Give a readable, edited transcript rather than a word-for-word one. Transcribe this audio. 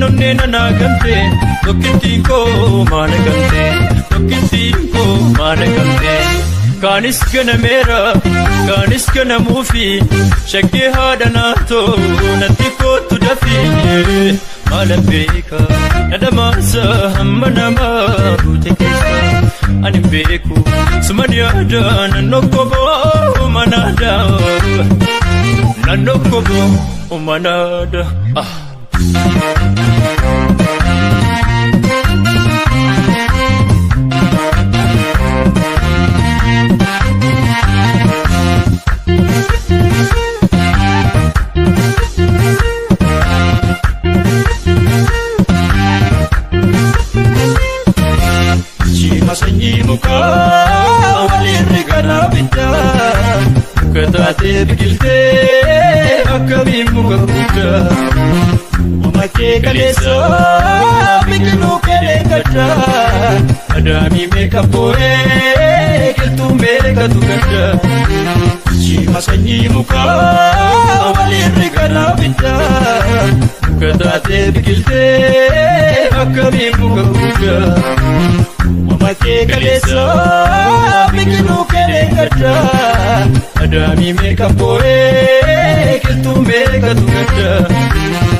Onnee nanaa gamte tokkittiin koo maana gamte tokkittiin koo maana gamte. Kaanis ganameera kaanis ganamuufi shaggee haadha naatoo natti kootu dafii maalan beeka dhadhamaasa hamma namaa guute keessa ani beeku suman yaada naannoo koboo manaada naannoo koboo manaada. Sanyii mukaa walirri karaa bittaa muka taatee biqiltee akkamiin muka guddaa Umakee kaleessa biqiluu kelee gaddaa adaamii meeqa boo'ee qilxuu meeqatu gaddaa Shiima sanyii mukaa walirri karaa bittaa muka taatee biqiltee akkamiin muka guddaa Umakee kaleessa biqiluu kelee gaddaa adaamii meeqa boo'ee qilxuu meeqatu gaddaa.